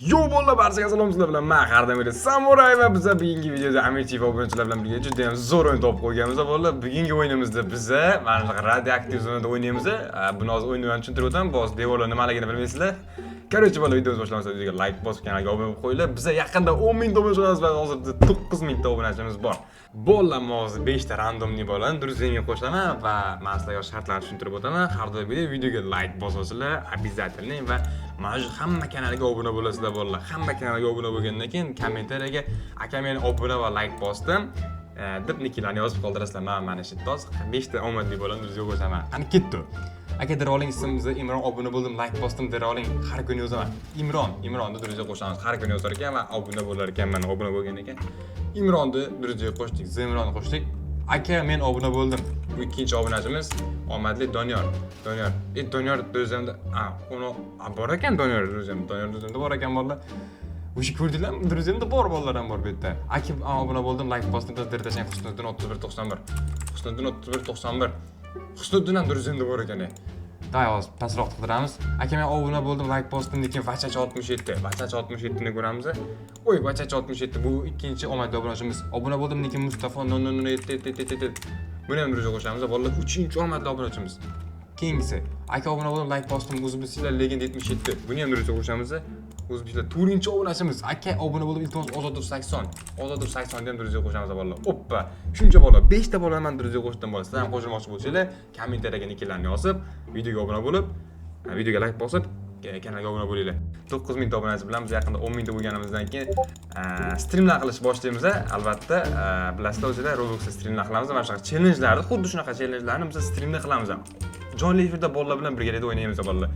Yo bolalar, barchaga salom. Sizlar bilan men har doimgidek Samuray va biza bugungi videoda Amichi va obunachilar bilan birga juda ham zo'r o'yin topib qo'yganmiz, bolalar. Bugungi o'yinimizda biza mana shunaqa radioaktiv zonada o'ynaymiz. Buni hozir o'yinni ham tushuntirib o'taman. Bu hozir devorlar nimaligini bilmaysizlar. Короче, bolalar, videomiz boshlamasdan videoga like bosib, kanalga obuna bo'lib qo'yinglar. Biza yaqinda 10 ming obunachi bo'lamiz va hozir bizda 9 mingta obunachimiz bor. Bolalar, hozir 5 ta рандомный bolani друзья ga qo'shaman va men sizlarga shartlarni tushuntirib o'taman. Har doimgidek videoga like bosasizlar обязательно va mana shu hamma kanalga obuna bo'lasizlar, bolalar. Hamma kanalga obuna bo'lgandan keyin kommentariyaga "Aka, men obuna va like bosdim" deb niklarni yozib qoldirasizlar. Men mana shu yerda hozir 5 ta omadli bolani друзья ga qo'shaman. Qani, ketdi. Aka, oling, ismimizni Imron, obuna bo'ldim, like bosdim, oling, har kuni yozaman. Imron, Imronni друзья qo'shamiz. Har kuni yozar ekan va obuna bo'lar ekan, mana obuna bo'lgan ekan. Imronni друзья qo'shdik, Zimronni qo'shdik. Aka, men obuna bo'ldim. Bu ikkinchi obunachimiz omadli Doniyor. Doniyor. E, Doniyor друзья mda, a, uni bor ekan Doniyor друзья m. Doniyor друзья mda bor ekan, bolalar. O'sha ko'rdinglarmi? Друзья mda bor bolalar ham bor bu yerda. Aka, obuna bo'ldim, like bosdim, dir tashlang. Husniddin 3191. Husniddin 3191. Husniddin ham друзья mda bor ekan. Давай, hozir pastroq qidiramiz. Aka, men obuna bo'ldim, like bosdim, lekin Vachacha 67. Vachacha 67 ni ko'ramiz. Oy, Vachacha 67, bu ikkinchi omadli obunachimiz. Obuna bo'ldim, lekin Mustafa 0007 7 7. Buni ham друзья qo'shamiz. Bolalar, uchinchi omadli obunachimiz. Keyingisi. Aka, obuna bo'ldim, like bosdim, o'zbekistonlar legend 77. Buni ham друзья qo'shamiz. O'zbekistonlar to'rtinchi obunachimiz. Aka, obuna bo'ldim, iltimos, Ozodov 80. Ozodov 80 ni ham друзья qo'shamiz, bolalar. Oppa. Shuncha bola, 5 ta bola man друзья qo'shdim, bola. Sizlar ham qo'shilmoqchi bo'lsanglar, kommentariyaga niklarni yozib, videoga obuna bo'lib, videoga like bosib, kanalga obuna bo'linglar. 9 mingta obunachi bilan biz yaqinda 10 mingta bo'lganimizdan keyin strimlar qilish boshlaymiz, albatta. Bilasizlar o'zinglar, Robloxda strimlar qilamiz. Mana shunaqa challengelarni, xuddi shunaqa challengelarni biz strimda qilamiz. Jonli efirda bolalar bilan birgalikda o'ynaymiz, bolalar.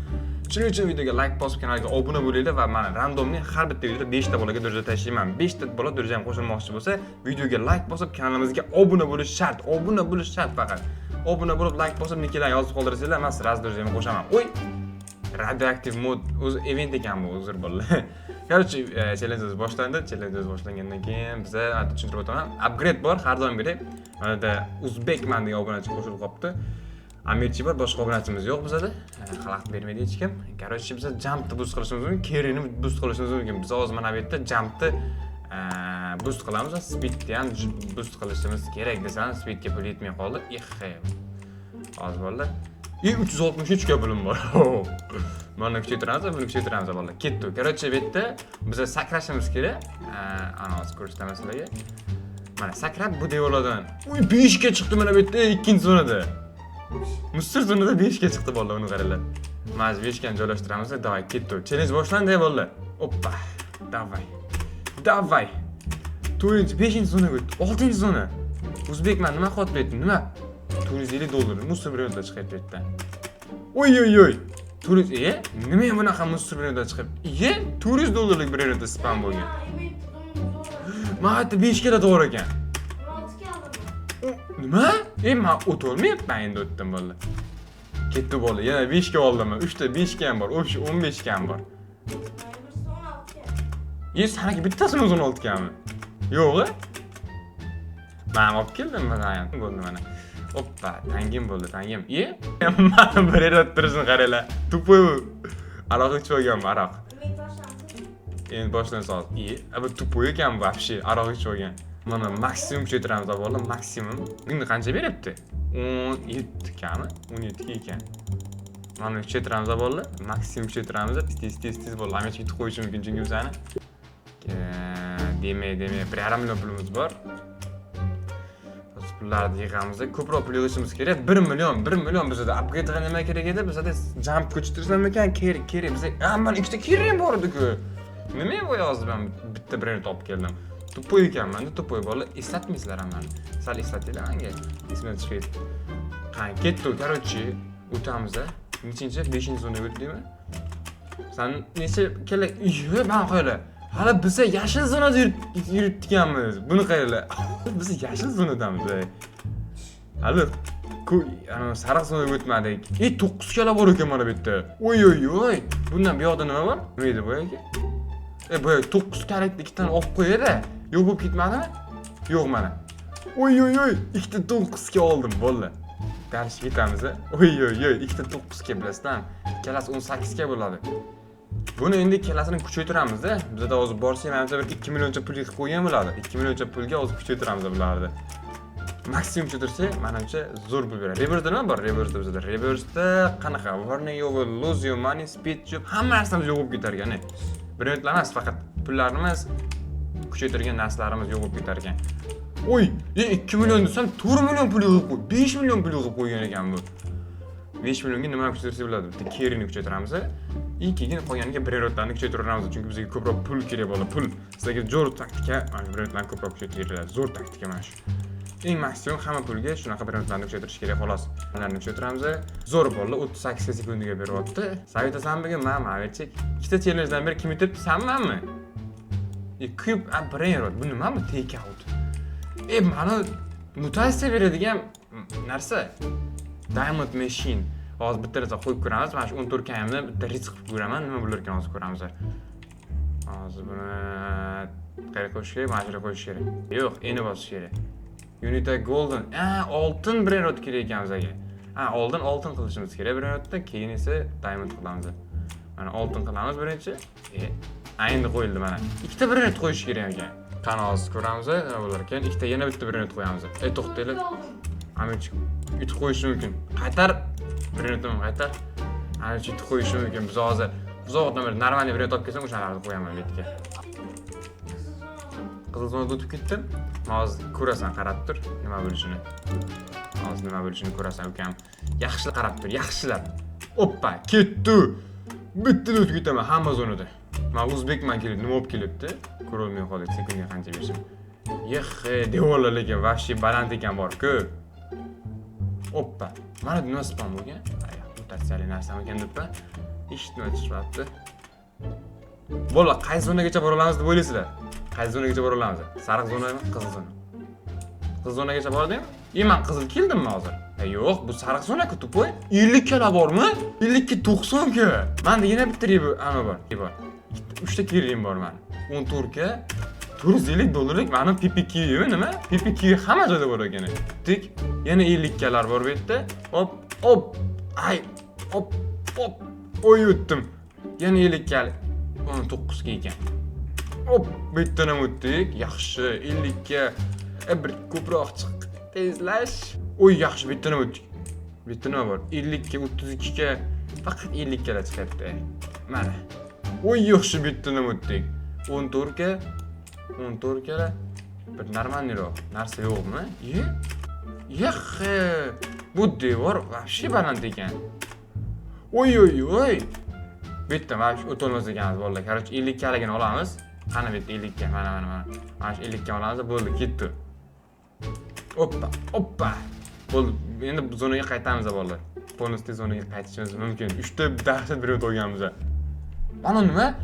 Shuning uchun videoga like bosib, kanalga obuna bo'linglar va mana рандомный har bitta videoda 5 ta bolaga друзья tashlayman. 5 ta bola друзья m qo'shilmoqchi bo'lsa, videoga like bosib, kanalimizga obuna bo'lish shart. Obuna bo'lish shart faqat. Obuna bo'lib, like bosib, niklarni yozib qoldirsanglar, men сразу друзья mga qo'shaman. Oy! Radioaktiv mod o'zi event ekan bu, uzr, bolalar. Короче, challengeimiz boshlandi. Challengeimiz boshlangandan keyin biza tushuntirib o'taman. Upgrade bor har doimgidek. Mana yerda Uzbekman degan obunachi qo'shilib qolibdi. Amirchi bor, boshqa obunachimiz yo'q bizada. Xalaqit bermaydi hech kim. Короче, biza jumpni boost qilishimiz mumkin, carryni boost qilishimiz mumkin. Biz hozir mana bu yerda jumpni boost qilamiz va speedni ham boost qilishimiz kerak desam, speedga pul yetmay qoldi. Ixxe. Hozir, bolalar. И 363 ga pulim bor. Mana kuchaytiramiz, buni kuchaytiramiz, bolalar. Ketdi. Короче, bu yerda biza sakrashimiz kerak. Ana hozir ko'rsataman sizlarga. Mana sakrab bu devorlardan. Uy, 5 ga chiqdi mana bu yerda, ikkinchi zonada. Мусор zonada 5 ga chiqdi, bolalar, uni qaranglar. Mana shu 5 ga joylashtiramiz. Давай, ketdi. Challenge boshlandi, bolalar. Oppa. Давай. Давай. 4-chi, 5-zonaga o'tdi. 6-zona. O'zbekman, nima qilyapti bu yerda? Nima? 450 dollar мусор brendlar chiqyapti bu yerdan. Oy oy oy. 400, e, nima bunaqa мусор brendlar chiqyapti? Iye, 400 dollarlik brendda spam bo'lgan. Mana yerda 5 kilo to'g'ri ekan. Nima? E, men o'tolmayapman, endi o'tdim, bolalar. Ketdi, bola, yana 5 ga oldim. 3 ta 5 ga ham bor, общий 15 ga ham bor. E, saniki bittasini o'zini 16 gami? Yo'q, e? Men olib keldim, mana bo'ldi mana. Oppa, tangim bo'ldi, tangim. E, mana bir yerda turishini qaranglar. Тупой bu. Aroq ichib olganmi, aroq? Endi boshlansa hozir. E, bu тупой ekan вообще, aroq ichib olgan. Mana maksimum kuchaytiramiz, bolalar, maksimum. Endi qancha beryapti? 17 kami? 17 ekan. Mana kuchaytiramiz, bolalar. Maksimum kuchaytiramiz. Tez tez tez, bolalar. Amechga yutib qo'yishi mumkin chunki bizani. Demak, 1,5 million pulimiz bor. Hozir pullarni yig'amiz. Ko'proq pul yig'ishimiz kerak. 1 million, 1 million bizada upgrade nima kerak edi? Bizada jump ko'chtirsam ekan, kerak, kerak. Bizga, a, mana ikkita kerak ham bor edi-ku. Nima bu yozdi, men bitta brend topib keldim. Тупой ekanman-da, тупой, bola. Eslatmaysizlar ham mani. Sal eslatinglar menga. Esimdan chiqib ketdi. Qani, ketdi, короче, o'tamiz. Nechinchi? 5-zonaga o'tdikmi? San necha kela? Yo'q, mana qaranglar. Hali biza yashil zonada yuribdikanmiz. Buni qaranglar. Biz yashil zonadamiz. Hali ana sariq zonaga o'tmadik. E, 9 kala bor ekan mana bu yerda. Oy oy oy. Bundan bu yoqda nima bor? Nima edi boyagi? E, boya 9 karakter ikkitani olib qo'yadi. Yo'q bo'lib ketmadimi? Yo'q, mana. Oy oy oy, ikkita 9 ga oldim, bo'ldi. Дальше ketamiz. Oy oy oy, ikkita 9 ga, bilasizlarmi? Ikkalasi 18 ga bo'ladi. Buni endi ikkalasini kuchaytiramiz-da. Bizda hozir borsa, manimcha, bir 2 millioncha pul yig'ib qo'ygan bo'ladi. 2 millioncha pulga hozir kuchaytiramiz bularni. Maksimum kuchaytirsak, manimcha, zo'r pul beradi. Rebirthda nima bor? Rebirthda bizda, Rebirthda qanaqa? Warning, you will lose your money, speed chip, hamma narsamiz yo'q bo'lib ketar ekan. Brainrotlar emas, faqat pullarimiz, kuchaytirgan narsalarimiz yo'q bo'lib ketar ekan. Oy, 2 million desam, 4 million pul yig'ib qo'y, 5 million pul yig'ib qo'ygan ekan bu. 5 millionga nima kuchaytirsak bo'ladi? Bitta Kerrini kuchaytiramiz. И keyin qolganiga brainrotlarni kuchaytiraveramiz, chunki bizga ko'proq pul kerak bo'ladi. Pul. Sizlarga zo'r taktika, mana shu brainrotlarni ko'proq kuchaytiringlar. Zo'r taktika mana shu. Eng maksimum hamma pulga shunaqa brainrotlarni kuchaytirish kerak, xolos. Ularni kuchaytiramiz. Zo'r bo'ldi, 38 sekundiga beryapti. Savitasan bugun, man Maverchik. Ikkita challengedan beri kim yutibdi? Sanmanmi? E, Cube a brainrot. Bu nima bu, take out? E, mana mutatsiya beradigan narsa. Diamond Machine. Hozir bitta narsa qo'yib ko'ramiz. Mana shu 14 kmni bitta risk qilib ko'raman. Nima bo'lar ekan, hozir ko'ramiz. Hozir buni qayerga qo'yish kerak? Mana shu yerga qo'yish kerak. Yo'q, endi bosish kerak. Unita Golden. A, oltin brainrot kerak ekan bizga. Ha, oldin oltin qilishimiz kerak brainrotda, keyin esa diamond qilamiz. Mana, oltin qilamiz birinchi. E, endi qo'yildi mana. Ikkita brainrot qo'yish kerak ekan. Qani, hozir ko'ramiz, nima bo'lar ekan. Ikkita, yana bitta brainrot qo'yamiz. Ey, to'xtanglar. Amichik yutib qo'yishi mumkin. Qaytar. Brainrotni qaytar. Amichik yutib qo'yishi mumkin. Biz hozir uzoqdan bir нормальный brainrot olib kelsam, o'shalarni qo'yaman bu yerga. Qizil zonada o'tib ketdim. Hozir ko'rasan, qarab tur nima bo'lishini. Hozir nima bo'lishini ko'rasan, ukam. Yaxshilab qarab tur, yaxshilab. Oppa, ketdi. Bittada o'tib ketaman hamma zonada. Man o'zbekman, kelib, nima olib kelibdi? Ko'rolmay qoldik sekundiga qancha berishim. Yexhe, devorlar lekin вообще baland ekan bor-ku. Oppa. Mana nima spawn bo'lgan? Ay, mutatsiyali narsami ekan debman. Hech nima chiqmabdi. Bola, qaysi zonagacha bora olamiz deb o'ylaysizlar? Qaysi zonagacha bora olamiz? Sariq zonami, qizil zona? Qizil zonagacha bordingmi? E, man qizil keldimmi hozir? E, yo'q, bu sariq zona-ku, тупой. 50 kala bormi? 50 ga 90 ka. Menda yana bitta ribi ana bor. Bor. Uchta kerim bor mani. 14 ka 450 dollarlik mani PPQ nima? PPQ hamma joyda bor ekan. Tik, yana 50 kalar bor bu yerda. Hop, hop. Ay, hop, hop. Oy, o'tdim. Yana 50 kali. 19 ga ekan. Hop, bu yerdan ham o'tdik. Yaxshi, 50 ga bir ko'proq chiq. Tezlash. Oy, yaxshi, bu yerdan ham o'tdik. Bu yerda nima bor? 50 ga 32 ga faqat 50 galar chiqyapti. Mana. Oy, yaxshi, bu yerdan ham o'tdik. 14 ga 14 ga bir нормальный roq narsa yo'qmi? Ye? Yaxshi. Bu devor вообще baland ekan. Oy, oy, oy. Bu yerdan вообще o'tolmas ekanmiz, bolalar. Короче, 50 galigini olamiz. Qani bu yerda 50 ga? Mana, mana, mana. Mana shu 50 ga olamiz, bo'ldi, ketdi. Oppa, oppa. Bo'ldi. Endi bu zonaga qaytamiz, bolalar. Полностью zonaga qaytishimiz mumkin. 3 ta dahshat bir olganmiz. Mana nima?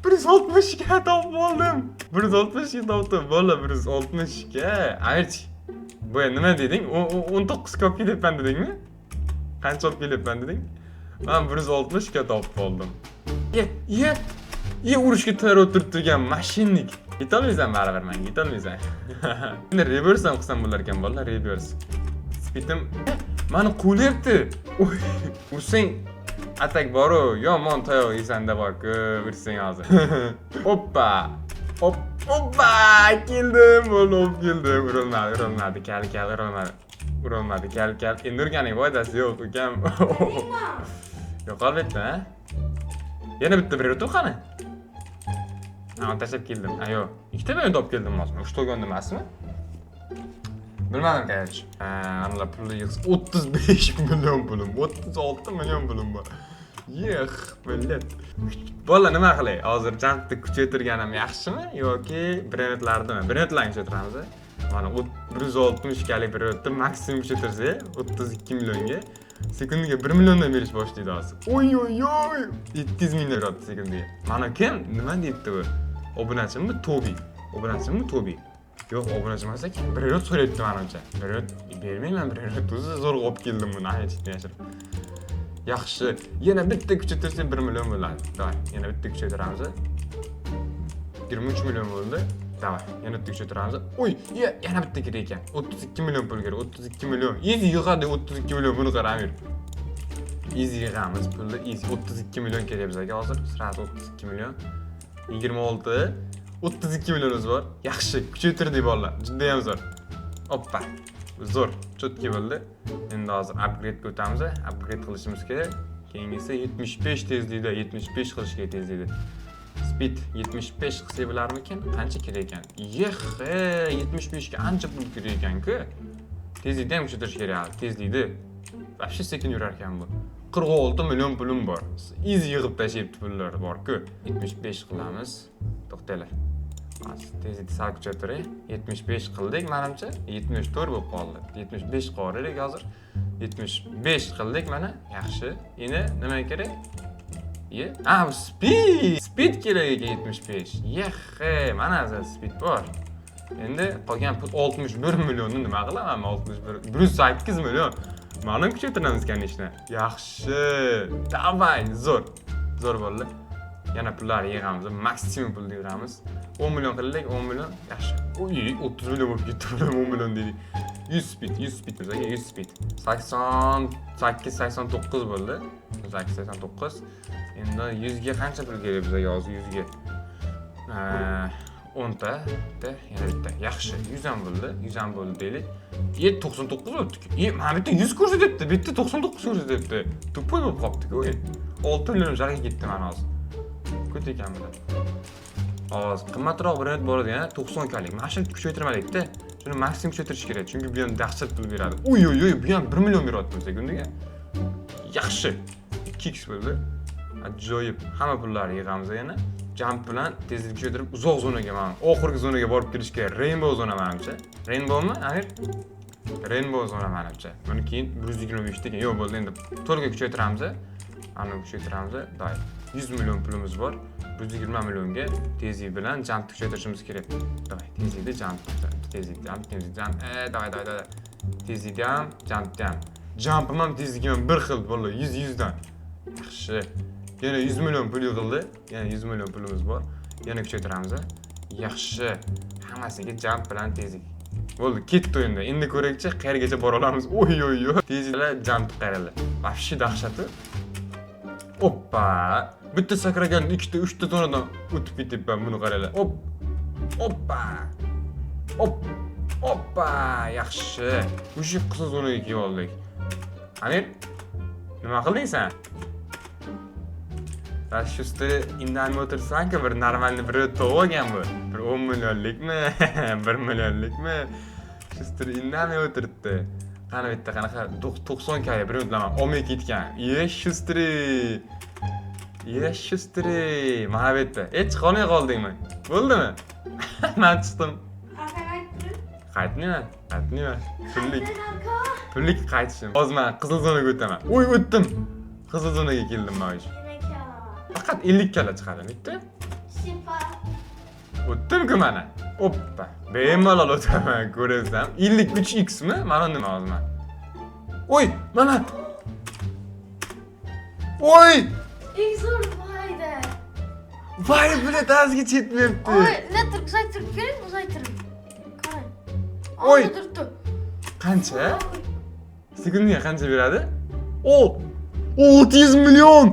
160 ga topib oldim. 160 ga topdim, bola, 160 ga. Amirchi. Bu nima deding? 19 ga olib kelyapman dedingmi? Qancha olib kelyapman deding? Men 160 ga topib oldim. Ye, ye. Ye, urushga tayyor o'tirib turgan мошенник. Yetolmaysan baribir menga, yetolmaysan. Endi reverse ham qilsam bo'lar ekan, bolalar, reverse. Speedim mani quvlayapti. Oy, ursang atak boru, yomon tayoq yeysanda bor-ku, ursang hozir. Oppa. Hop, hoppa, keldim, bo'ldi, olib keldim. Urilmadi, urilmadi, kal, kal, urilmadi. Urilmadi, kal, kal. Endi urganing foydasi yo'q, ukam. Yo'qolib ketdi, ha? Yana bitta bir o'tib qani? Ha, tashlab keldim. Ha, yo'q. Ikkita bir olib keldim hozir. Uchta olgandim emasmi? Bilmadim, короче. Analar pulni yig'sa 35 million pulim, 36 million pulim bor. Yex, millat. Bola, nima qilay? Hozir jumpni kuchaytirganim yaxshimi yoki brainrotlarnimi? Brainrotlarni kuchaytiramiz. Mana 160 kalik brainrotni maksimum kuchaytirsak, 32 millionga sekundiga 1 milliondan berish boshlaydi hozir. Oy oy oy! 700 ming beryapti sekundiga. Mana kim? Nima deyapti bu? Obunachimmi? Tobi. Obunachimmi Tobi? Yo'q, obunachi emas ekan. Brainrot so'rayapti manimcha. Brainrot bermayman, brainrot o'zi zo'rg'a olib keldim buni aytishni yashirib. Yaxshi. Yana bitta kuchaytirsak 1 million bo'ladi. Давай, yana bitta kuchaytiramiz. 23 million bo'ldi. Давай, yana bitta kuchaytiramiz. Oy, ya, yana bitta kerak ekan. 32 million pul kerak, 32 million. Endi yig'adi 32 million, buni qara, Amir. Easy yig'amiz pulni, easy. 32 million kerak bizga hozir. Сразу 32 million. 26, 32 millionimiz bor. Yaxshi, kuchaytirdik, bolalar. Juda ham zo'r. Oppa. Zo'r, чётко bo'ldi. Endi hozir upgrade ga o'tamiz. Upgrade qilishimiz kerak. Keyingisi 75 tezlikda, 75 qilish kerak tezlikda. Speed 75 qilsak bo'larmikin? Qancha kerak ekan? Yexe, 75 ga ancha pul kerak ekan-ku. Tezlikni ham kuchaytirish kerak hali, tezlikni. Вообще sekin yurar ekan bu. 46 million pulim bor. Easy yig'ib tashlayapti, pullar bor-ku. 75 qilamiz. To'xtanglar. Hozir tezlikni sal kuchaytiray. 75 qildik, manimcha 74 bo'lib qoldi. 75 qilib hozir. 75 qildik mana. Yaxshi. Endi nima kerak? Ye? Ah, bu speed. Speed kerak ekan 75. Yexe, mana speed bor. Endi qolgan pul 61 millionni nima qilaman? 61, 108 million. Mana kuchaytiramiz, конечно. Yaxshi. Давай, zo'r. Zo'r bo'ldi. Yana pullarni yig'amiz, maksimum pulni yig'amiz. 10 million qildik, 10 million. Yaxshi. Uy, 30 million bo'lib ketdi, 10 million dedik. 100 speed, 100 speed bizga 100 speed. 88, 89 bo'ldi. 8, 89. Endi 100 ga qancha pul kerak bizga hozir 100 ga? 10 ta, bitta, yana bitta. Yaxshi, 100 ham bo'ldi, 100 ham bo'ldi deylik. E, 99 bo'libdi. E, mana bitta 100 ko'rsatyapti, bitta 99 ko'rsatyapti. Тупой bo'lib qolibdi-ku o'yin. 6 million jarga ketdi mana hozir. Ko'p ekan bular. Hozir qimmatroq variant bor edi, 90 kalik. Mana shuni kuchaytirmadik-da. Shuni maksimum kuchaytirish kerak, chunki bu ham dahshat pul beradi. Uy, uy, uy, bu ham 1 million beryapti sekundiga. Yaxshi. 2x bo'ldi. Ajoyib. Hamma pullarni yig'amiz yana. Jump bilan tezlik kuchaytirib uzoq zonaga, mana oxirgi zonaga borib kelish kerak. Rainbow zona manimcha. Rainbowmi, Amir? Rainbow zona manimcha. Buni keyin 125 degan. Yo'q, bo'ldi, endi to'rtga kuchaytiramiz. Ana kuchaytiramiz. Давай. 100 million pulimiz bor. 120 millionga tezlik bilan jump kuchaytirishimiz kerak. Давай, tezlikda jump, tezlik jump, tezlik jump. E, давай, давай, давай. Tezlikda ham, jumpda ham. Jumpim ham, tezligim ham bir xil bo'ldi, 100 100 dan. Yaxshi. Yana 100 million pul yig'ildi. Yana 100 million pulimiz bor. Yana kuchaytiramiz. Yaxshi. Hammasiga jump bilan tezlik. Bo'ldi, ketdi endi. Endi ko'raylikchi, qayergacha bora olamiz. Oy, oy, oy. Tezliklar, jump qaranglar. Вообще dahshati. Oppa! Bitta sakragan ikkita, uchta zonadan o'tib ketyapman, buni qaranglar. Op. Oppa! Op. Oppa! Yaxshi. O'sha qizil zonaga kelib oldik. Amir, nima qilding sen? Shu indamay o'tirsan-ku, bir нормальный bir to'g'ri olgan bu. Bir 10 millionlikmi? 1 millionlikmi? Shu indamay o'tiribdi. Qani bitta qanaqa 90 kaya bir bilaman olmay ketgan. Ye, шустрый. Ye, шустрый. Mana bu yerda. E, chiqolmay qoldingmi? Bo'ldimi? Men chiqdim. Qaytmayman, qaytmayman. Pullik. Pullik qaytishim. Hozir men qizil zonaga o'taman. Uy, o'tdim. Qizil zonaga keldim men уже. Faqat 50 kala chiqadi bitta. O'tdim-ku mana. Oppa. Bemalol o'taman, ko'rasan. 53x mi? Mana nima hozir man? Oy, mana. Oy! Eng zo'r foyda. Voy, блядь, ozgacha yetmayapti. Oy, ne uzaytirib keling, uzaytirib. Qarang. Oy. Oldida turibdi. Qancha? Sekundiga qancha beradi? O! 600 million!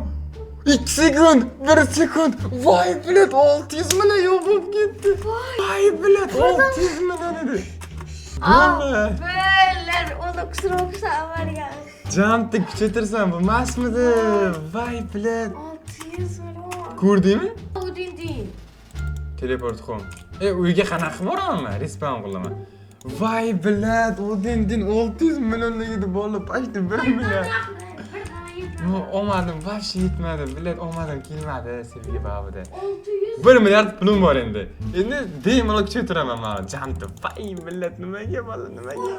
2 sekund, 1 sekund. Voy, блядь, 600 million yo'q bo'lib ketdi. Voy, блядь, 600 million edi. Bo'ldi. Böyle 19 Robux amalga. Jumpni kuchaytirsam bo'lmasmidi? Voy, блядь. 600 million. Ko'rdingmi? Udin din. Teleport home. E, uyga qanaqa boraman men? Respawn qilaman. Voy, блядь, Odin din 600 millionlik edi bola, почти 1 million. Ну, olmadim, вообще yetmadi. Блядь, olmadim, kelmadi sevgi babida. 600. 1 milliard pulim bor endi. Endi bemalol kuchaytiraman mana jumpni. Voy, блядь, nimaga bola, nimaga?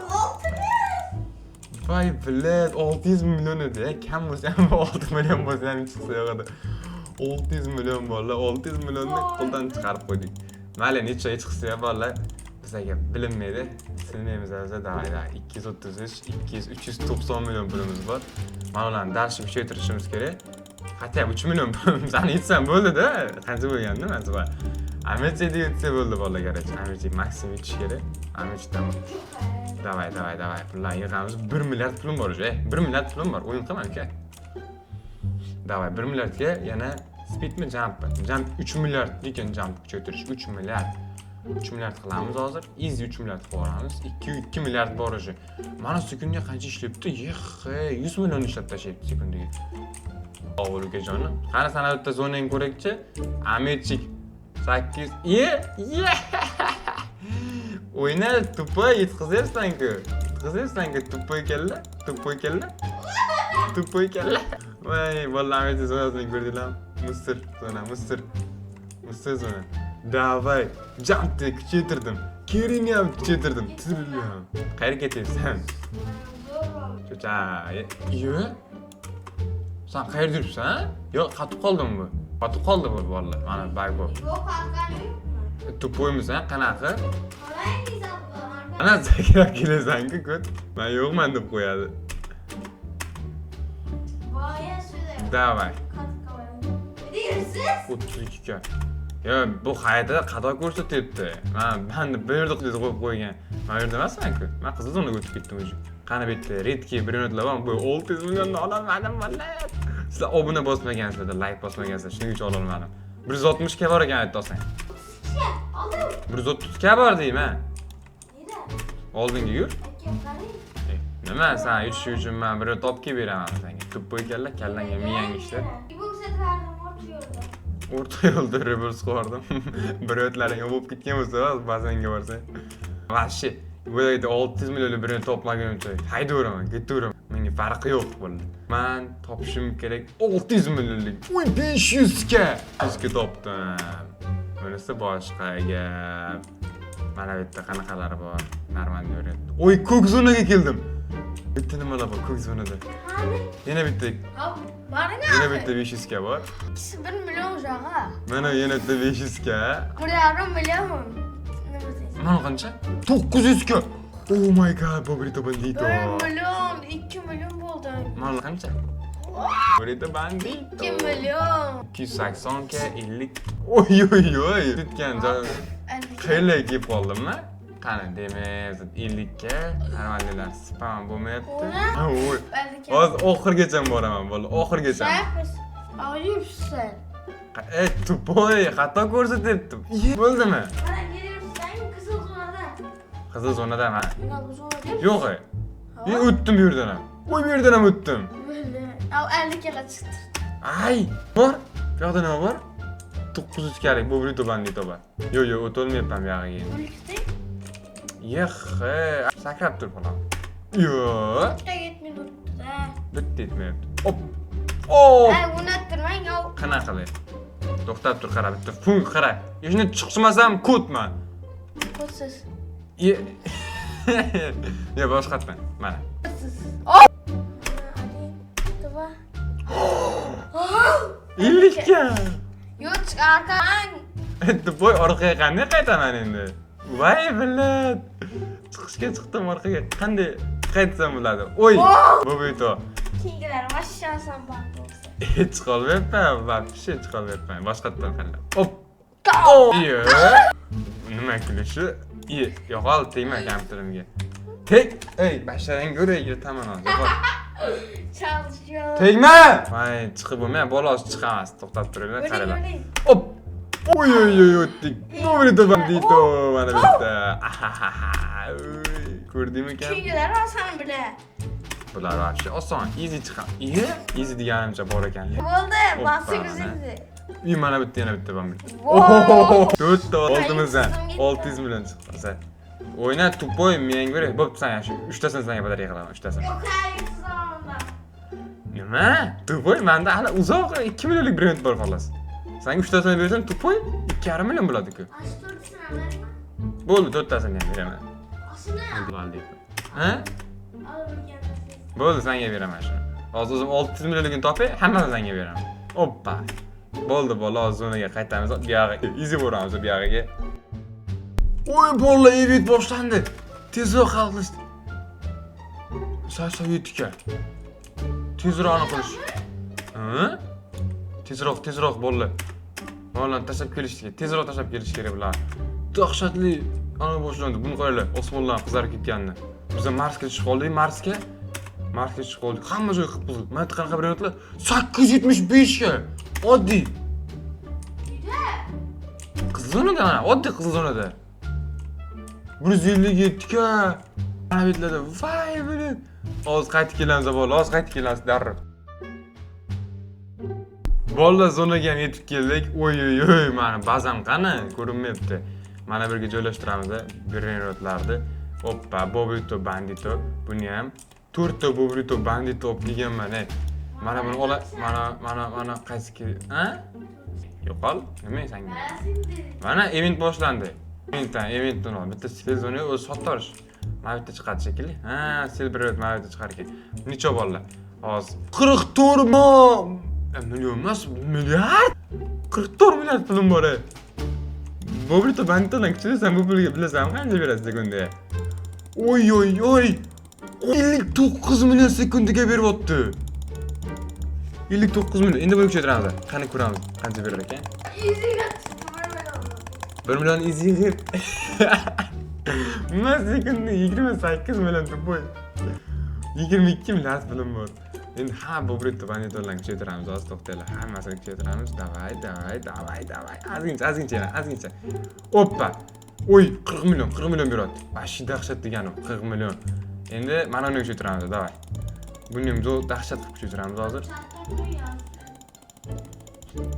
Voy, блядь, 600 million edi. Kam bo'lsa ham, 6 million bo'lsa ham chiqsa yo'q edi. 600 million bolalar, 600 millionni qo'ldan chiqarib qo'ydik. Mayli, necha chiqsa ham bolalar, bizlarga bilinmaydi. Sinmaymiz biz. Давай, давай. 233, 200, 390 million pulimiz bor. Mana ularni дальше kuchaytirishimiz kerak. Хотя бы 3 million pulimizni yetsam bo'ldi-da. Qancha bo'lgandi masalan? Amichida yetsa bo'ldi bolalar, короче. Amichi maksimum yetish kerak. Amichidan. Давай, давай, давай. Pullarni yig'amiz. 1 milliard pulim bor уже. 1 milliard pulim bor. O'yin qilma, aka. Давай, 1 milliardga yana speedmi, jumpmi? Jump 3 milliard lekin jump kuchaytirish 3 milliard. 3 milliard qilamiz hozir. Easy 3 milliard qilib yuboramiz. 2 2 milliard bor уже. Mana sekundiga qancha ishlayapti? Yexhe, 100 million ishlab tashlayapti sekundiga. Ovul ukajoni. Qani, sana bitta zonang ko'rakchi. Amirchik 8. Ye, ye. O'yna, тупой, yetkazyapsan-ku. Yetkazyapsan-ku, тупой kalla, тупой kalla. Тупой kalla. Voy, bolalar, Amirchik zonasini ko'rdinglarmi? Мусор zona, мусор. Мусор zona. Давай, jumpni kuchaytirdim. Kerini ham kuchaytirdim. Trillion. Qayerga ketyapsan? Cho'cha, iye. Sen qayerda yuribsan? Yo'q, qatib qoldimi bu? Qotib qoldi bu, bolalar. Mana баг bu. Yo'q, qatgani yo'qmi? Тупой misan, qanaqa? Qarang. Ana sakrab kelasan-ku, ko't. Men yo'qman deb qo'yadi. Boya shuni Давай. qatib qoladi. Deysiz? 32 ga. Yo, bu xaritada xato ko'rsatyapti. Man bu yerda qo'yib qo'ygan. Man bu yerda emasman-ku. Man qizil zonaga o'tib ketdim уже. Qani, bu yerda редкий breynotalar bor. Bu 600 millionni ololmadim, vallat. Sizlar obuna bosmagansizlar, layk bosmagansizlar, shuning uchun ololmadim. 160 ga bor ekan, aytolsang. Kishi oldim. 130 ga bor deyman. Neda? Oldinga yur. Aka, qarang. E, nima, san yutish uchun man bir topib kelib beraman senga. Тупой kalla, kallangga miyang ishlat. Bu seferdim o'rta yo'lda. O'rta yo'lda reverse qo'yardim. Bir o'tlaring bo'lib ketgan bo'lsa, bazanga borsang. Вообще, bu yerda 600 millionlik birini topmagunimcha haydaveraman, ketaveraman. Menga farqi yo'q bo'ldi. Man topishim kerak 600 millionlik. Uy, 500 ga. 500 ga topdim. Bunisi boshqa gap. Mana bu yerda qanaqalari bor? Нормально beryapti. Oy, ko'k zonaga keldim. Bitta nimalar bor ko'k zonada? Qani? Yana bitta, Ha, boring. yana bitta 500 ga bor. Ikkisi 1 million ujag'i. Mana yana bitta 500 ga. 1,5 million. Nima deysiz? Mana qancha? 900 ga. Oh my God, Bobrito Bandito. 1 million, 2 million bo'ldi. Mana qancha? Bobrito Bandito. 2 million. 280 ga 50. Oy oy oy. Bitgan joy. Qayerga kelib qoldimmi? Qani, demak, 50 ga normalnilar spam bo'lmayapti. Ha, oy. Hozir oxirigacha boraman, bo'ldi, oxirigacha. Ayibsan. Ey, тупой, xato ko'rsatyapti. Bo'ldimi? Mana kelyapsan qizil zonada. Qizil zonada man. Mana bu zonada. Yo'q. E, o'tdim bu yerdan ham. Oy, bu yerdan ham o'tdim. Bo'ldi. Av 50 kala chiqdi. Ay, bor. Bu yoqda nima bor? 900 galik Bobrito Bandito bor. Yo'q, yo'q, o'tolmayapman bu yog'iga. O'likda. Yexhe, sakrab tur xolos. Yo'q, Bitta yetmay turibdi-da. Bitta yetmayapti. Op. Oh! Ay, unattirmang, ov. Qanaqa qilay? To'xtab tur, qara, bitta funk qara. Shuni chiqmasam ko'tman. Ko'tsiz. Ye. Yo, boshqatman. Mana. Ko'tsiz. Oh! Один, два. 50 ga. Yo'q, chiq orqang. Тупой, orqaga qanday qaytaman endi? Voy, блядь. Chiqishga chiqdim, orqaga qanday qaytsam bo'ladi? Oy, Bobrito. Keyingilar вообще oson bor bo'lsa. Chiqolmayapman, вообще chiqolmayapman. Boshqatdan qanday? Op. Iyo. Nima kulishi? Iye, yo'qol, tegma kompyuterimga. Tek, ey, basharang ko'ray, yirtaman hozir. Yo'qol. Chalishyo. Tegma! Voy, chiqib bo'lmayapti, bolosi chiqamas. To'xtab turinglar, O'ling, qaranglar. o'ling. Op. Oy oy oy, o'tdik. Bobrito Bandito mana bitta. Ahahaha. Uy, ko'rdingmi ekan? Keyingilar oson bilan. Bular вообще oson, easy chiqam. Iye, easy deganimcha bor ekan. Bo'ldi, Oppa, bosib mana. o'zingizni. Uy, mana bitta, yana bitta bor. Wow. To'rtta oldimizdan Ay, 600 million chiqdi. O'yna, тупой, menga ber. Bo'pti, san shu uchtasini senga подарка qilaman, uchtasini. Yo'q, yutsiz olaman. Nima? Тупой, menda hali uzoq 2 millionlik brend bor xolos. Senga uchtasini bersam, тупой, 2,5 million bo'ladi-ku. Ash to'rttasini olarman. Bo'ldi, to'rttasini ham beraman. Oshini Ha? olib o'rganasiz. Bo'ldi, senga beraman shuni. Hozir o'zim 600 millionligini topay, hammasini senga beraman. Oppa. Bo'ldi, bola, hozir zonaga qaytamiz. Bu yog'iga easy boramiz bu yog'iga. Oy, bola, event boshlandi. Tezroq hal qilish. 87 ga. Tezroq aniq qilish. Ha? Tezroq, tezroq, bola. Bolalarni tashlab kelish kerak. Tezroq tashlab kelish kerak bular. Dahshatli ana boshlandi. Buni qaranglar, osmonlar qizarib ketganini. Biz Marsga tushib qoldik, Marsga. Marketga chiqib qoldik. Hamma joy qip-qizil. Mana bu qanaqa brainrotlar? 875 ga. Oddiy. Qizil zonada mana, oddiy qizil zonada. 157 ga. Mana bu yerlarda. Voy, блин. Hozir qaytib kelamiz bolalar, hozir qaytib kelamiz darrov. Bolalar, zonaga ham yetib keldik. Oy oy oy, mana bazam qani? Ko'rinmayapti. Mana bu yerga joylashtiramiz brainrotlarni. Oppa, Bobrito Bandito. Buni ham 4 ta Bobrito Bandito olib kelganman, ey. Mana buni ola, mana mana mana qaysi kerak? Ha? Yo'qol, nima sanga? Mana event boshlandi. Eventdan, eventdan ol. Bitta sell zona o'zi sotib. Mana bitta chiqadi shekilli. Ha, sell brainrot mana bitta chiqar ekan. Necha bolalar? Hozir 44 million emas, milliard. 44 milliard pulim bor, ey. Bobrito Banditodan kuchlisan, bu pulga bilasanmi qancha berasiz sekundiga? Oy oy oy. 59 million sekundiga beryapti. 59 million. Endi buni kuchaytiramiz. Qani ko'ramiz, qancha berar ekan? 1 million easy. Nima, sekundda 28 million, тупой. 22 milliard pulim bor. Endi ha, Bobrito Banditolarni kuchaytiramiz. Hozir to'xtanglar. Hammasini kuchaytiramiz. Давай, давай, давай, давай. Ozgincha, ozgincha yana, ozgincha. Oppa. Oy, 40 million, 40 million beryapti. Вообще dahshat degani 40 million. Endi mana uni kuchaytiramiz, давай. Buni ham zo'r dahshat qilib kuchaytiramiz hozir.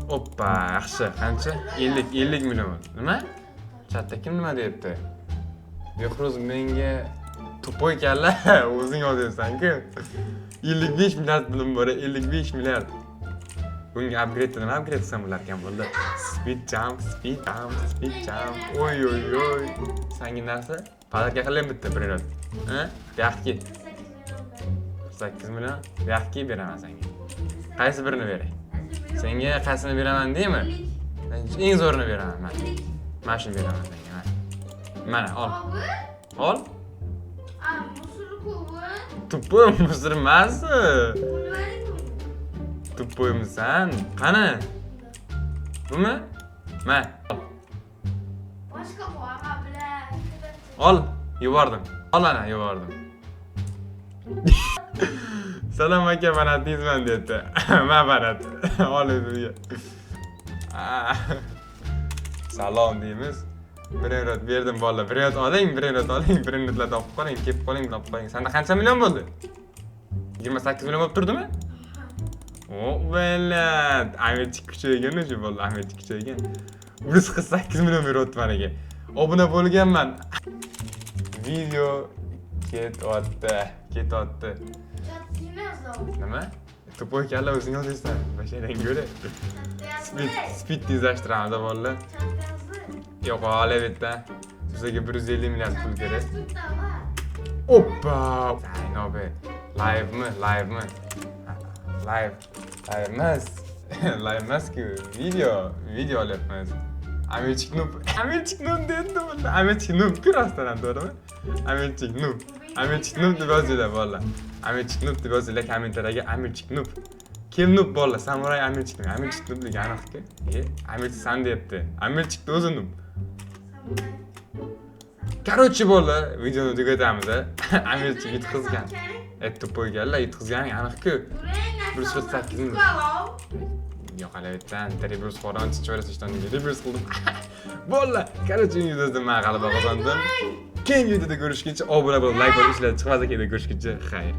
Oppa, yaxshi. Qancha? 50, 50 million. Nima? Chatda kim nima deyapti? Behruz menga тупой kalla, o'zing yozyapsan-ku. 55 milliard pulim bor, 55 milliard. Bunga upgrade, nima upgrade qilsam bo'lar ekan bo'ldi. Speed jump, speed jump, speed jump. Oy oy oy. Sanga narsa подарка qilaymi bitta brainrot? Ha? Buyoqqa. 8 million. Buyoqqa beraman senga. Qaysi birini beray? Senga qaysini beraman deymi? Eng zo'rini beraman man. Mana shuni beraman senga, mana. Mana, ol. Ol. Тупой мусор emas. Тупой misan? Qani? Bumi? Ma. Ol. Boshqa qo'yma bilan. Ol, yubordim. Ol ana, yubordim. Salom aka, fanatingizman deyapti. Ma fanat. Ol o'ziga. Ah. Salom deymiz. Brainrot berdim bolalar. Brainrot oling, brainrot oling, brainrotlar topib qoling, kelib qoling, topib qoling. Senda qancha million bo'ldi? 28 million bo'lib turdimi? O, блядь. Amirchik kuchaygan shu bo'ldi, Amirchik kuchaygan. 148 million beryapti managa. Obuna bo'lganman. Video ketyapti, ketyapti. Nima? Тупой kalla, o'zing yozaysan. Basharang ko'ra. Speed, speed tezlashtiramiz bolalar. Yo'q, ola bu yerdan. Bizga 150 milliard pul kerak. Oppa! Saynobe. Live'mi? Live'mi? Live. Live emas. Live emas-ku. Video. Video olyapmiz. Amirchik noob. Amirchik noob dedi bunda. Amirchik noob-ku rostdan ham, to'g'rimi? Amirchik noob. Amirchik noob deb yozinglar bolalar. Amirchik noob deb yozinglar kommentariyaga, Amirchik noob. Kim noob bolalar? Samuray Amirchik noob. Amirchik noob degan aniq-ku. E, Amirchik san deyapti. Amirchikni o'zi noob. Короче, bolalar, videoni tugatamiz. Amirchik yutqizgan. Тупой kalla yutqizgani aniq-ku. 148 ming. Yo'qolayotgan reverse qoron chichorasi ishtoniga reverse qildim. Bolalar, короче, videoda men g'alaba qozondim. Keyingi videoda ko'rishguncha obuna bo'lib, like bosib, ishlar chiqmasa, keyin ko'rishguncha xayr.